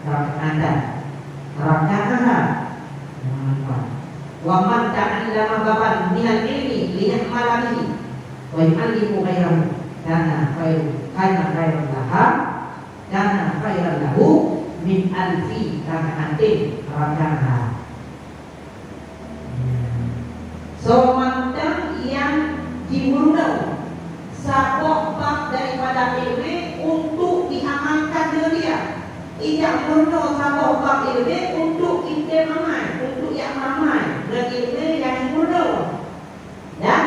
rak'atan, rak'aha. Nah, wa man ta'allama baban minal ilmi liya'mala bihi wa yu'allimu ghairahu, kana khairu, kana khairan laha, kana khairan lahu min alfi rak'atin, rak'aha. Soe mantong nyang jimeurunoe saboh bab daripada iéleumé untuk diamalkan deungon dia. Ijak meurunoe saboh bab iéleumé untuk item amai, untuk jak meuamai ngon iéleumé nyang jimeurunoe. Dan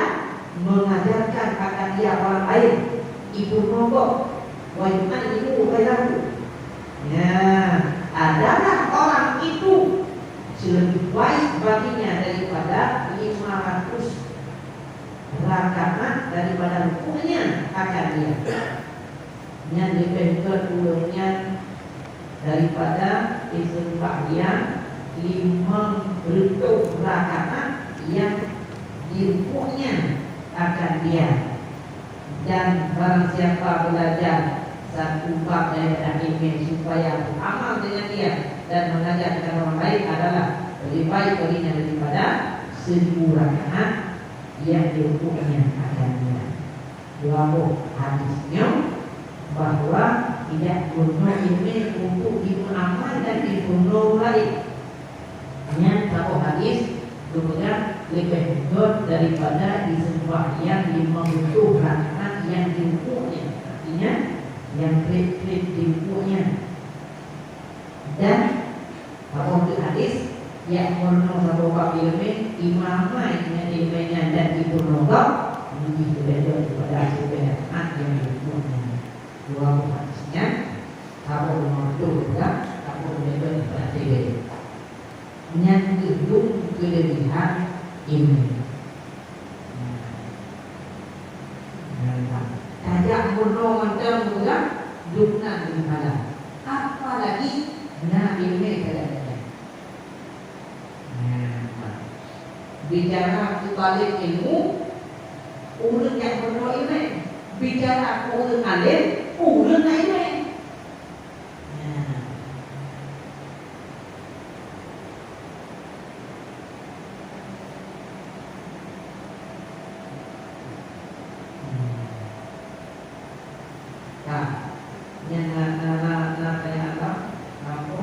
mengajarkan akan dia orang lain, ipeurunoe gob, wa yu'allimuhu ghairahu. Ya, adalah orang itu selebih baik baginya daripada lima ratus rakaat daripada rukuknya akan dia. Nyan leubeh gét ureuëng nyan daripada jiseumbahyang limong reutôh rakaat nyang di rukuknya akan dia. Dan barang siapa belajar satu bab daripada iéleumé supaya beramal dengan dia dan mengajarkan orang lain adalah lebih baik baginya daripada seribu rakaat nyang di rukuknya akan dia. Dua boh hadis nyoe bahwa tidak peurunoe iéleumé untuk jimeuamai dan jipeurunoe ureuëng laén. Nyan saboh hadis geupeugah leubeh gét daripada jiseumbahyang limong reutôh rakaat nyang di rukuknya, artinya nyang treb-treb di rukuknya. Dan saboh teuk hadis, nyang meurunoe saboh bab iéleumé, imamai ngon iéleumé nyan dan jipeurunoe gob, leubeh gét daripada sibagoe, ha, Dua buah hadis nyan, saboh limong reutôh peugah, saboh limong reutôh peugah. Nyan keuh dum keulebihan iéleumé. Nah, tajak meurunoe mantong peugah, dum na di malam. Apalagi na iéleumé tajak. Nah, bicara keu talib ilmu, ureuëng nyang meurunoe iéleumé. Bicara keu ureuëng além, ureuëng na iéleumé. Nah. Nah. Nyan na, na, na, na tanya Allah, apa?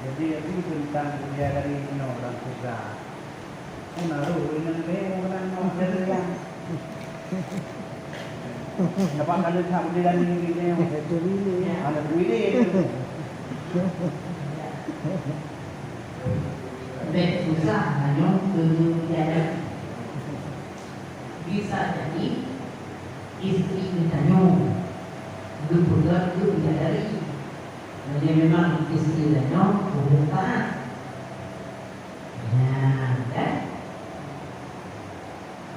Jadi, itu tentang bidadari nyoe dalam surga. Oh, naruh inong lé, orang nyoe, ada yang. Dapat kalau tak bidadari ni, ada duit ni. Bèk susah nyoe keu bidadari. Bisa jadi istri geutanyoe geupeugöt keu bidadari. Meunyoe memang istri tanyoe ureuëng taat. Nah, kan?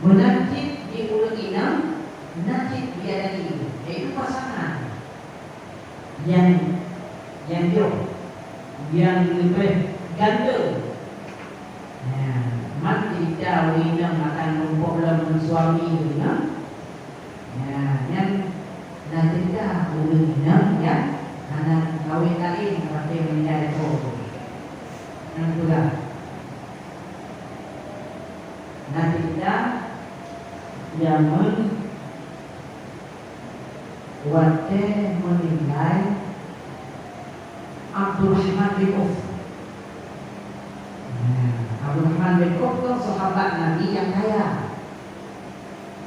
Meunan cit di ureuëng inong, na cit bidadari, yaitu pasangan. Nyang, nyang jroh, nyang leubeh ganteng. Nah, man cerita ureuëng inong akan muphom lom ngon suami ureuëng inong. Nah, nyan na cerita ureuëng inong nyang hana kawin laén watèe meuninggai po. Nyan peugah. Na cerita jameun watèe meuninggai Abdurrahman bin Auf. Nah, Abdurrahman bin Auf kan sahabat Nabi nyang kaya,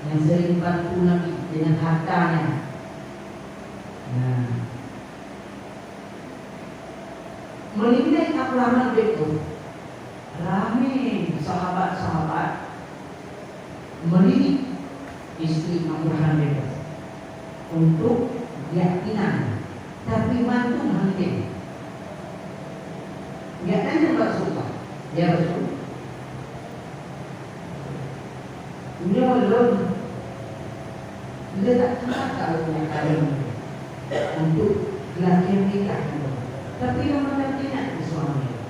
nyang sering bantu Nabi dengan hartanya. Nah, meuninggai Abdurrahman bin Auf, ramé sahabat-sahabat meundidik istri Abdurrahman bin Auf untuk jak pinang, tapi mandum hana tem. Jak tanyong bak Rasulullah, "Ya Rasul, nyoe lôn, lôn tak kenal ureuëng nyang ka lôn untuk geulakèe nikah ngon lôn, tapi lôn hana teuingat keu suami lôn."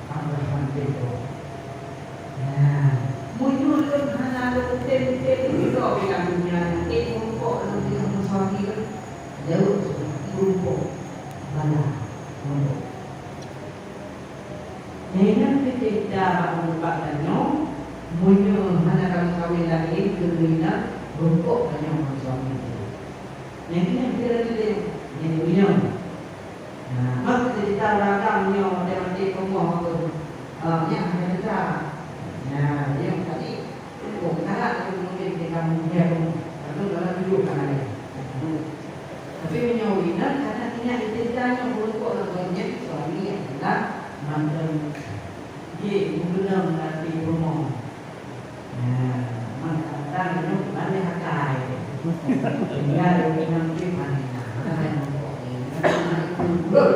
Abdurrahman bin Auf. Nah, meunyoe lôn hana lôn tem-tem sidroe bidang donya nyan, eh, meurumpok lôn singoh ngon suami lôn, jaweueb, meurumpok bala meurumpok. Nyan keuh cerita bak ureuëng bak tanyoe, meunyoe hana tameukawen laén keu ureuëng inong, meurumpok tanyoe ngon suami. Nyan keuh nyang kira-kira nyan ureuëng. Nah, maka cerita ureuëng agam nyoe maté-maté peungoh tu. Ah, nyan hana cerita. Nah, nyoe tadi, oh, galak lagèe mungkin di kampung dia tu. Lalu dalam video kan ada. Tapi meunyoe ingat, karena ingat cerita nyoe, ureuëng kok ureuëng nyan suami adalah mantan. Ye, meukeunong hati peungoh. Nah, mantang-mantang nyoe bani akai. Tinggai ureuëng inong cit bani na. Nah, yang meurumpok ni, nah, itu betul.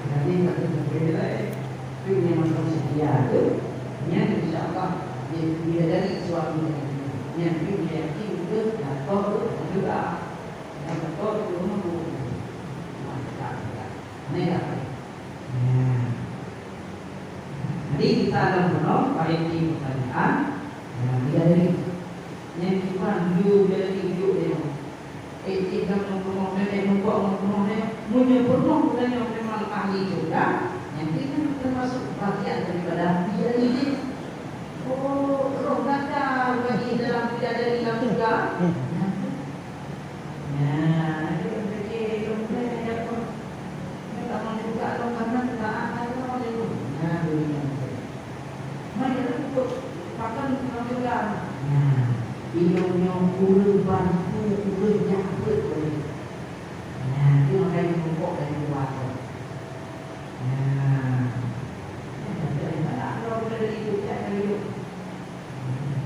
Jadi, tak ada beda lain. Tapi yang mantong setia tu, nyan insya Allah, dia, dia dari suami nyan. Nyan tu dia yakin ke, jatuh ke, juga. Nyan betul tu, rumah tu. Mantap, mantap. Aneh tak? Nah. Jadi, kita akan penuh, baik di pertanyaan. Nah, dia dari. Nyan cuma dua dari hidup dia. Eh, cik, dah mau penuh, eh, eh, nampak mau penuh, eh. Meunyoe penuh, bukan yang memang ahli surga, nyan kita termasuk bagian daripada dia ini. Oh, roh gata bagi dalam bidadari dalam surga. Nah, Nah, ada yang fikir, ilmu ni ada pun. Ni tak mau dibuka tu karena kena ada orang lain. Nah, dunia ni. Mana tu pakan orang juga. Nah, ilmu nyo urut bantu, urut nyambut boleh. Nah, tu makanya pokok dari luar tu. Nah, ya, tak ada yang tak ada orang boleh dari itu, tak ada hidup.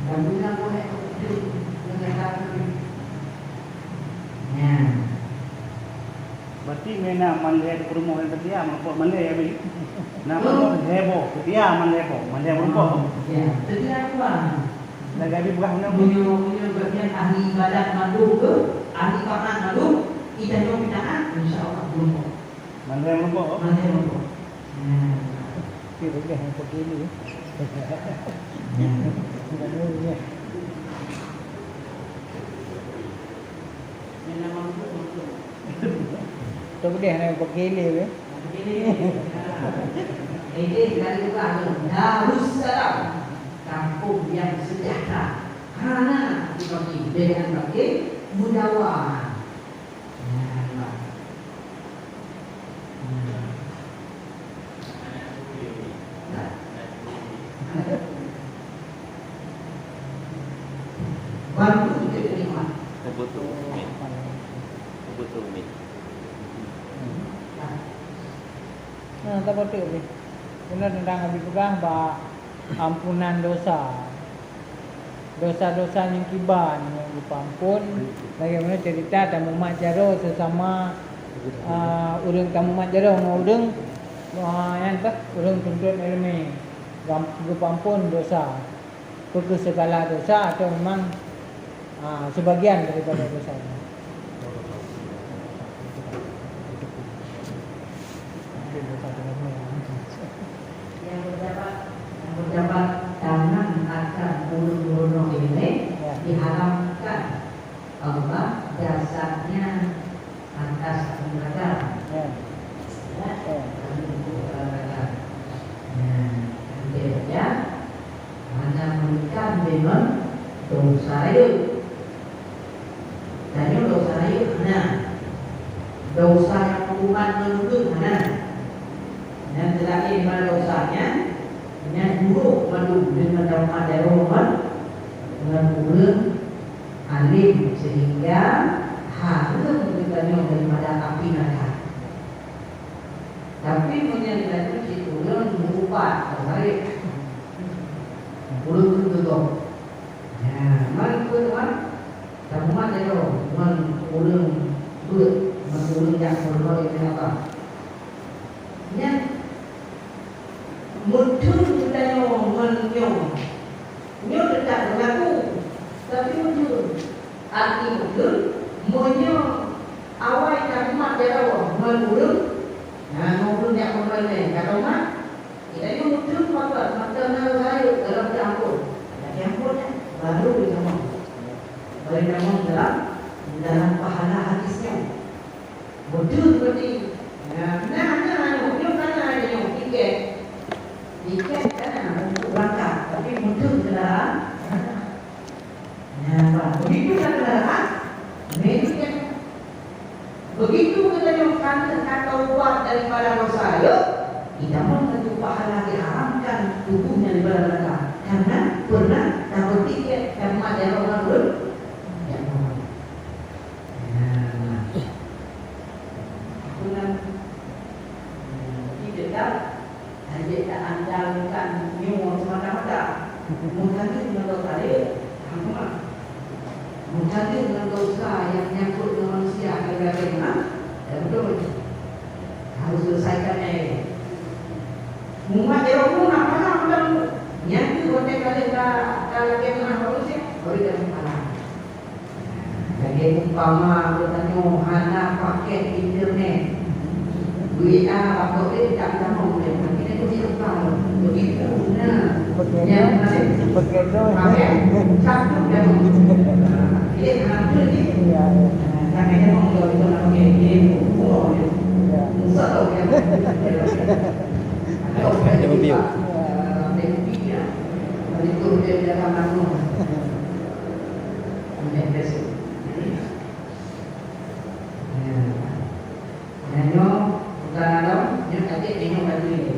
Dan guna boleh hidup dengan kafir. Berarti meunan man lhèe peurumoh nyang seutia, meurumpok man lhèe, ya, Abi? Na meurumpok lhèe boh, seutia man lhèe boh, man lhèe meurumpok. Oh, ya. Seutia tu, Bang. Lagèe Abi peugah meunan. Meunyoe, meunyoe gobnyan ahli ibadat mandum ke, ahli taat mandum, geutanyoe pih taat, insya Allah meurumpok. Man lhèe meurumpok. Man lhèe meurumpok. Hmm. Tapi boleh yang begini. Hmm. Bukan dulu, ya. Tu boleh nak begini, ya. Begini. Ini dari Darussalam, kampung yang sejahtera. Karena dibagi dengan bagi mudawa. Bantu kita nikmat. Betul, Umi. Betul, Umi. Nah, tak betul, Umi. Benar tentang Habib peugah bak ampunan dosa. Dosa-dosa nyang kiban nyang geupeuampon, bagaimana cerita tamumat jaroe sesama, ah, ureuëng tamumat jaroe ngon ureuëng, ah, nyang teuh ureuëng tuntut ileumèe, gam-, geupeuampon dosa. Peue keuh segala dosa atau memang, ah, sebagian daripada dosa nyan? Nyang peundapat, nyang peundapat tangan akan ureuëng meurunoe ilèe, ya, diharamkan Allah jasadnya atas neraka. Ya. Ya. Ya. Kami untuk neraka. Nah, nanti ya. Hana meuningkat deungon dosa rayeuk. Tanyoe dosa rayeuk hana. Dosa nyang peuumat ngon ureuëng hana. Nyang teulakèe nibak dosa nyan, nyan buruk mandum deungon tamumat jaroe ngon, ngon ureuëng alim, sehingga hareuem geutanyoe daripada api neraka. Tapi meunyoe geutanyoe cit ureuëng meuupat, meusaréh, ureuëng keu geugok. Nah, man peue teuma? Tamumat jaroe ngon ureuëng beuet, ngon ureuëng jak meurunoe ilèe Allah. Nyan meutheun geutanyoe ngon nyoe. Nyoe teutab beulaku, tapi meutheun. Arti meutheun, meunyoe awai tamumat jaroe ngon ureuëng, na ngon ureuëng nyang peureulèe ka taumat, geutanyoe meutheun pakon mantong na rayeuk dalam teuampôn. Dak teuampôn nyan, baru geutamong. Baru geutamong dalam, dalam pahala hadis nyoe. Beutôi seperti, nah, nah, nah, nyoe, nyoe kana ada nyoe tiket. Tiket kana untuk berangkat, tapi beutôi kendaraan. Nah, begitu kan kendaraan, nah, itu kan. Begitu kita nyoe kana ka taubat daripada dosa, yuk, kita mau tentu pahala diharamkan tubuhnya daripada neraka. Karena pernah dapat tiket, karena dia orang pun, ya, Nah, aku nan, nah, kita tak hanya tak andalkan nyoe semata-mata. Meutanyoe ngon dosa laén, hana. Meutanyoe ngon dosa nyang nyangkut ngon manusia, kira-kira, ha? Ya, betul. Harus selesaikan, eh. Umat Yahudi nak pahala, umat nyang tu, watèe kali ka, ka lagèe meunan manusia, beri dah pahala. Lagèe umpama geutanyoe hana paket internet, W A atau eh, tak tamong lé. Tapi dia tu dia tahu. Begitu. Nah. Paket. Yang mana? Paket tu. Paket. Satu dah. Dia hana tu ni. Ya, ya. Nah, tak ada orang tu, tu nak pakai game. Oh, ya. Ya. Susah tau dia. Ada orang dia. Ya. Dia dia dia dia dia. Nyoe bukan alam, nyoe sakét, nyoe batu nyoe.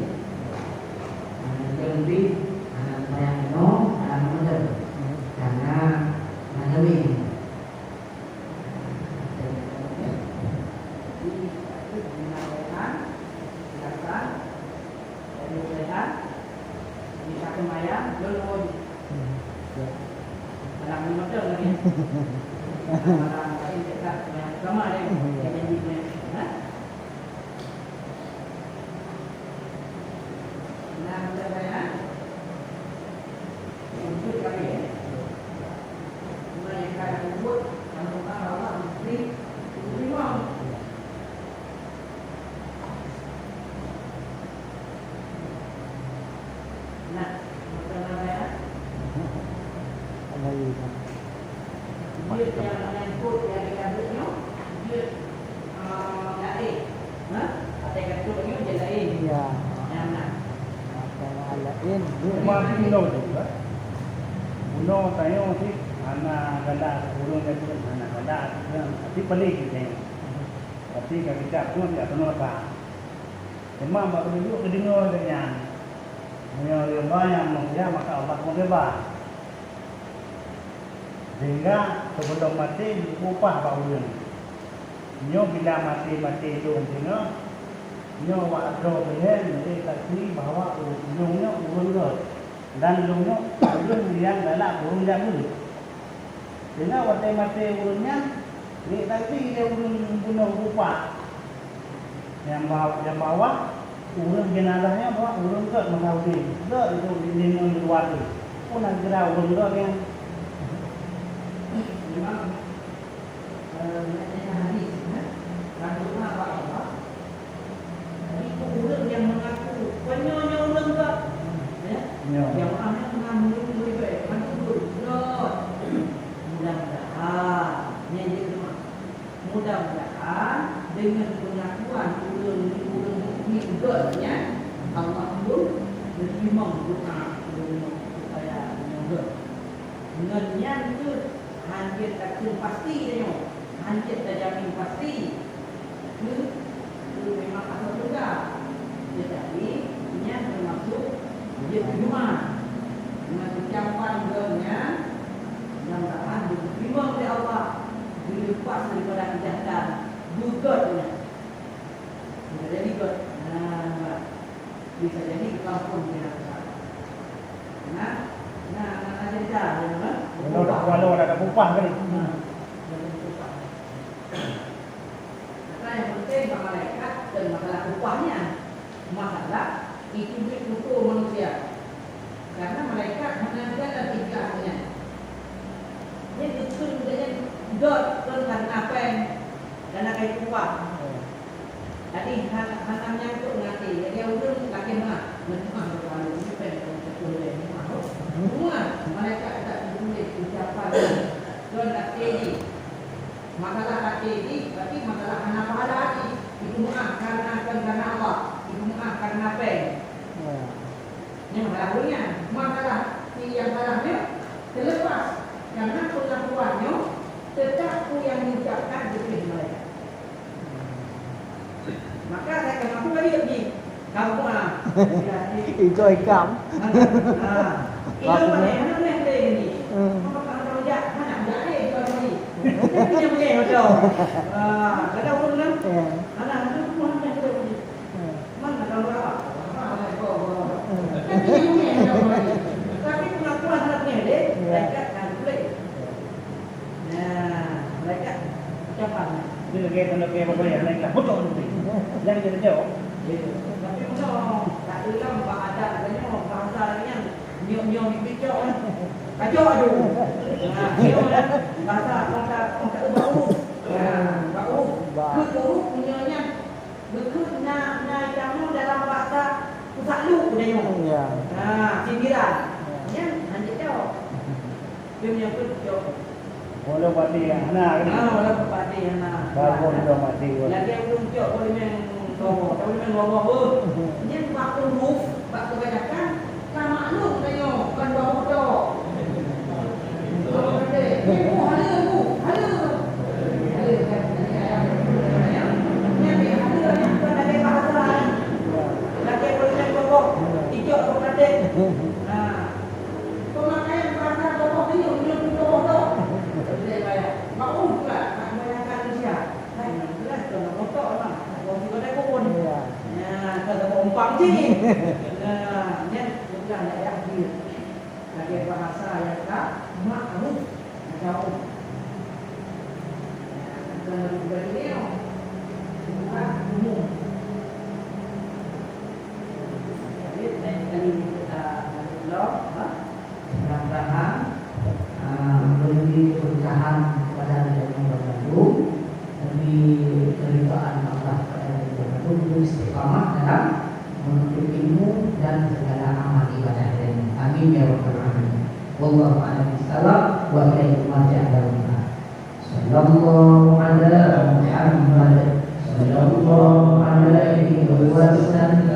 Nyoe leubeh, anak sayang nyoe, anak muda. Karena anak kami. Jadi, kita tu guna Tuhan, silakan. Jadi, Tuhan, di satu mayang, belum lagi. Hmm, ya. Dalam lima tahun lagi. Dalam lain dekat, yang pertama dia, hmm, ya, dia janji punya, ha? Jeuet nyang menyangkut nyang dikabut nyoe, jeuet, ah, laén. Ha? Atai katôk nyoe jeuet laén. Ya. Nyang na. Atai laén. Cuma bunoe juga. Bunoe tanyoe cit hana galak ureueng jameun, hana galak, tapi peuleueh tanyoe. Tapi ka kita pun tidak pernah lepas. Cuma bak peununjuk keudeungoe lé nyan. Meunyoe ridha nyang manusia, maka Allah pun ridha. Sehingga sebelum maté, geupeugah bak ureueng, "Nyoe bila maté-maté lôn singoh, nyoe wak droe beuhe neuék saksi bahwa ulôn nyoe ureueng gét, dan lôn nyoe ureueng nyang galak ureueng jameun." Sehingga watée maté ureueng nyan, geuék saksi lé ureueng bunoe geupeugah. Nyang ba-, nyang bahwa ureueng jenazah nyan bahwa ureueng gét masa udeb. Gét itu di, di, di luwa tu. Pun hana kira ureueng gét nyan. Memang, eh, nak tanya hadis, eh? Langsung apa, apa? Jadi, tu ureueng nyang mengaku, "Penyoe nyoe ureueng gét." Ya? Ya. Jamaah nyan mengaku ureueng gét, kan tu ureueng gét. Mudah-mudahan. Nyan je tu. Mudah-mudahan deungon peungakuan ureueng, ureueng mukmin gét nyan, Allah pun geuteurimong doa ureueng nyoe supaya nyoe gét. Ngon nyan kheueh hanjeuet takheun pasti tanyoe, hanjeuet tajamin pasti keu, keu memang atau teuga. Tetapi nyan teumasuk jeuet keu Jumat. Ngon ucapan gét nyan, mudah-mudahan geuteurimong lé Allah, geuleupah daripada keujahatan. Beugét nyan. Bisa jadi gét. Nah, bisa jadi kampung binatang. Nah, nah, nah, nah, jadi dah, ya, kan? Walau dah, walau dah, dah upah kali. Nah, jadi upah. Maka yang penting bak malaikat dan masalah upahnya. Masalah itu duit foto manusia. Karena malaikat mengajar dan ikhlas nyan. Nyan geukheun geutanyoe gét kon karena péng, karena kayée upah. Jadi hana, hana menyangkut ngon até. Jadi ureueng lakée meuah, meuah beuralo, ini péng kon sepuluh ribu meuah. Meuah, malaikat tak ditulis ucapan kon até jih. Masalah até jih, berarti masalah hana pahala jih. Itu meuah karena, kon karena Allah. Itu meuah karena péng. Nyan masalah ureueng nyan. Masalah si nyang salah nyoe teulepas, karena pengakuan nyoe teutab peue nyang diucapkan dituléh malaikat. Maka saya kena aku balik ni. Kamu ah. Itu ikam. Ha. Itu mana? Mana boleh boleh ni? Hmm. Apa kalau jak? Mana jak ni? Kalau ni. Kita punya boleh betul. Ah, ada ureueng kan? Ya. Anak tu pun ada boleh. Hmm. Tapi pengakuan hana punya deh, malaikat hana boleh. Nah, malaikat ucapan. Dia lagi tanda kaya apa boleh, anak ikhlas. Betul, betul. Jangan kita jawab. Ya. Tapi betul, tak dalam bahasa, bahasa yang nyok-nyok di picok kan. Kacau aduh. Nah, dia kan bahasa kong tak, kong tak bau. Nah, bau. Keu bau punya nyan. Geukheun na, na itamong dalam bahasa pusat lu udah nyoe. Ya. Ha, sindiran. Ya. Nyan hana jawab. Dia menyangkut jawab. Walau mati yang hana kan? Ah, walau mati yang hana. Bagus dah mati. Lagi yang belum jawab boleh main ngomong. Tak boleh main ngomong. Nyan bak huruf, bak kebanyakan. Ka maklum tanyoe, ban bawah tok. Haleue, haleue, haleue. Haleue, kan? Nyan, nyan, haleue, nyan bukan lagèe bahasa, kan? Lagèe peureukan bawah, icok atau kadek. Ha. Pemakaian bahasa bawah ni, belum bawah tok. Maklum pula, kebanyakan Indonesia. Hai, nyan jeulaih kon bawah tok, memang. Bawah sigoe dagon. Iya. Nah, ka saboh umpang cit. Nah, nyan bukan daerah jih. Lagèe bahasa nyang ka makruf atau bukan lagèe bagi nyoe. Bukan umum. Jadi, lain kali Alaihi wasallam watée geumacam dalam Quran. Sallallahu ala Muhammad, sallallahu alaihi wasallam.